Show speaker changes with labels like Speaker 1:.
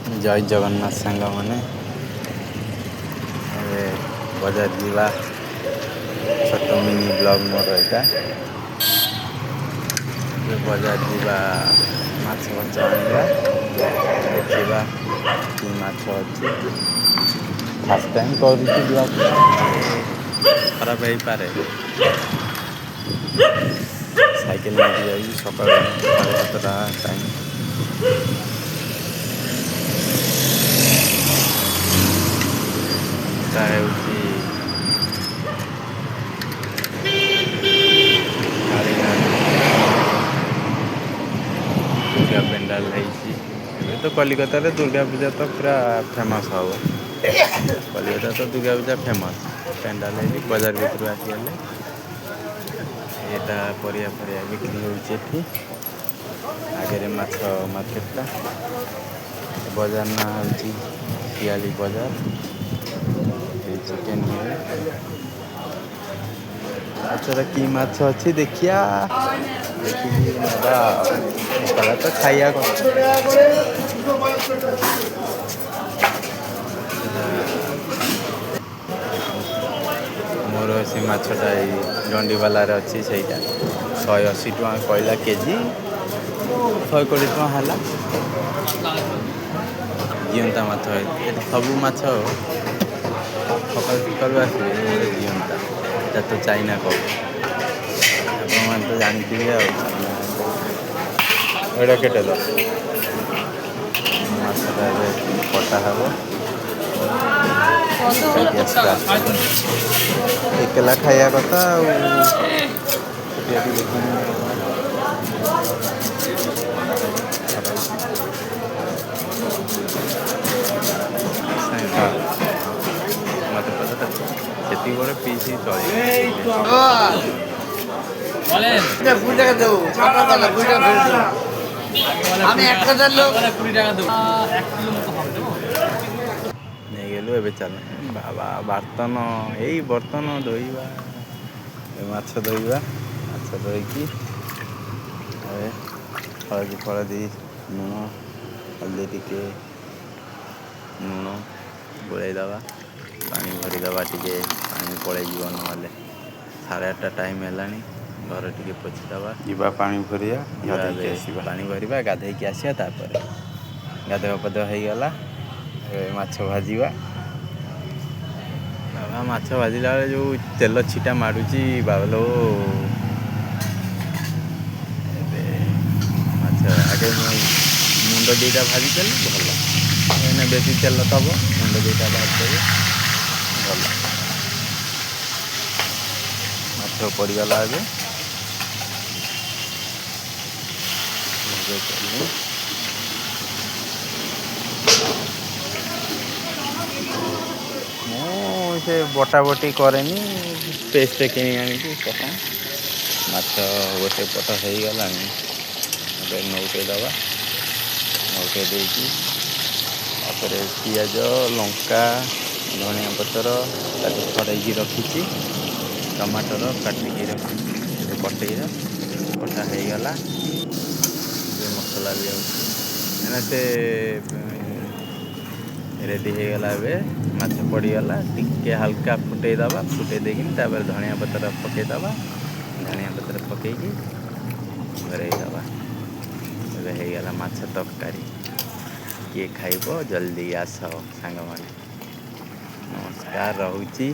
Speaker 1: ଜୟ ଜଗନ୍ନାଥ ସାଙ୍ଗମାନେ। ଏବେ ବଜାର ଯିବା। ଛୋଟ ମିନି ବ୍ଲଗ୍ ମୋର ଏଇଟା। ଏବେ ବଜାର ଯିବା, ମାଛ ଫାଛ ଆଣିବା, ଦେଖିବା କି ମାଛ ଅଛି। ଫାଷ୍ଟ ଟାଇମ୍ କରୁଛି ବ୍ଲଗ୍ଟା, ଖରାପ ହେଇପାରେ। ସାଇକେଲ ନେଇକି ଯାଉଛି। ସକାଳୁ 7:30 ଟାଇମ୍। ଏଟା ହେଉଛି କାଳିଘାଟ। ଦୁର୍ଗା ପେଣ୍ଡାଲ ହେଇଛି। ଏବେ ତ କଲିକତାରେ ଦୁର୍ଗା ପୂଜା ତ ପୁରା ଫେମସ୍ ହେବ। କଲିକତା ତ ଦୁର୍ଗା ପୂଜା ଫେମସ୍। ପେଣ୍ଡାଲ ହେଇଛି। ବଜାର ଭିତରୁ ଆସିଗଲେ ଏଇଟା ପରିବା ଫରିବା ବିକ୍ରି ହେଉଛି ଏଠି। ଆଗରେ ମାଛ ମାର୍କେଟଟା। ବଜାର ନାଁ ହେଉଛି ଶିଆଳି ବଜାର। ଏଇ ଚିକେନ ମିଳେ। ମାଛର କି ମାଛ ଅଛି ଦେଖିବା, ଦେଖିକି ନେବା ଆଉ। ଏକଲା ତ ଖାଇବା କଥା। ମୋର ସେ ମାଛଟା ଏଇ ଦଣ୍ଡିବାଲାରେ ଅଛି, ସେଇଟା 180 ଟଙ୍କା କହିଲା କେଜି, 120 ଟଙ୍କା ହେଲା। ଜିଅନ୍ତା ମାଛ ଏଠି ସବୁ ମାଛ। ସକାଳୁ ସକାଳୁ ଆସିବେ। ଗୋଟେ ଜିଅନ୍ତା, ଏଟା ତ ଚାଇନା କବ, ଆପଣମାନେ ତ ଜାଣିଥିବେ। ଆଉ ଚାଇନା ଏଇଟା କେତେ ଦର? ମାଛଟା ଏବେ କଟା ହେବ। ଖାଇକି ଆସିବା। ଏକଲା ଖାଇବା କଥା ଆଉ ଛୋଟିଆ ଟିକେ କିଣି ମତେ ପଚାର, ସେତିକି ବଡ଼ ପିସ୍ ଚଳିବ।
Speaker 2: 20 টাকা দেবো, কথা 20 টাকা ফেরত দেবো। আমি এক হাজার লোক
Speaker 3: 20 টাকা দেবো, 1 কিলো মতো হবে, দেবো।
Speaker 1: ନେଇଗଲୁ। ଏବେ ଚାଲ ବାବା, ବର୍ତ୍ତନ ଏଇ ବର୍ତ୍ତନ ଧୋଇବା, ଏ ମାଛ ଧୋଇବା। ମାଛ ଧୋଇକି ଏବେ ହଳଦୀ ଫଳଦୀ, ଲୁଣ ହଳଦୀ ଟିକେ ଲୁଣ ଗୋଳେଇ ଦେବା। ପାଣି ଭରିଦେବା ଟିକେ, ପାଣି ପଳେଇଯିବ ନହେଲେ। 8:30 ଟାଇମ୍ ହେଲାଣି। ଘର ଟିକେ ପୋଛିଦେବା।
Speaker 4: ଯିବା ପାଣି ଭରିବା,
Speaker 1: ଯିବା।
Speaker 4: ଗାଧେଇକି
Speaker 1: ଏବେ
Speaker 4: ଆସିବା।
Speaker 1: ପାଣି ଭରିବା, ଗାଧେଇକି ଆସିବା। ତାପରେ ଗାଧୁଆ ପାଧୁଆ ହେଇଗଲା, ଏବେ ମାଛ ଭାଜିବା। ବାବା, ମାଛ ଭାଜିଲା ବେଳେ ଯେଉଁ ତେଲ ଛିଟା ମାରୁଛି, ବାବାଲୋ! ଏବେ ମାଛ ଆଗେ ମୁଣ୍ଡ ଦୁଇଟା ଭାଜିଦେଲେ ଭଲ। ଏଇନା ବେଶୀ ତେଲ ଥବ, ମୁଣ୍ଡ ଦୁଇଟା ଭାଜିଦେବେ ଭଲ। ମାଛ ପଡ଼ିଗଲା। ଏବେ ଭଜା ଚାଲିବ। ମୁଁ ସେ ବଟା ବଟି କରେନି, ପେଷ୍ଟ କିଣି ଆଣିକି ପକାଏ। ମାଛ ଗୋଟେ ପଟ ହେଇଗଲାଣି, ଏବେ ନଉଟେଇ ଦେବା। ନଉଟେଇ ଦେଇକି ତାପରେ ପିଆଜ, ଲଙ୍କା, ଧନିଆ ପତ୍ର ତାକୁ ଛଡ଼େଇକି ରଖିଛି। ଟମାଟର କାଟିକି ରଖିଛି। ଏବେ କଟେଇବା। କଟା ହେଇଗଲା। ଏବେ ମସଲା ବି ଆଉଛି। ଏଇନା ସେ ରେଡ଼ି ହେଇଗଲା। ଏବେ ମାଛ ପଡ଼ିଗଲା। ଟିକେ ହାଲକା ଫୁଟେଇ ଦେବା। ଫୁଟେଇ ଦେଇକିନି ତାପରେ ଧନିଆ ପତ୍ର ପକେଇଦେବା। ଧନିଆ ପତ୍ର ପକେଇକି ଘୋରେଇ ଦେବା। ଏବେ ହେଇଗଲା ମାଛ ତରକାରୀ। କିଏ ଖାଇବ, ଜଲ୍ଦି ଆସ ସାଙ୍ଗମାନେ। ନମସ୍କାର, ରହୁଛି।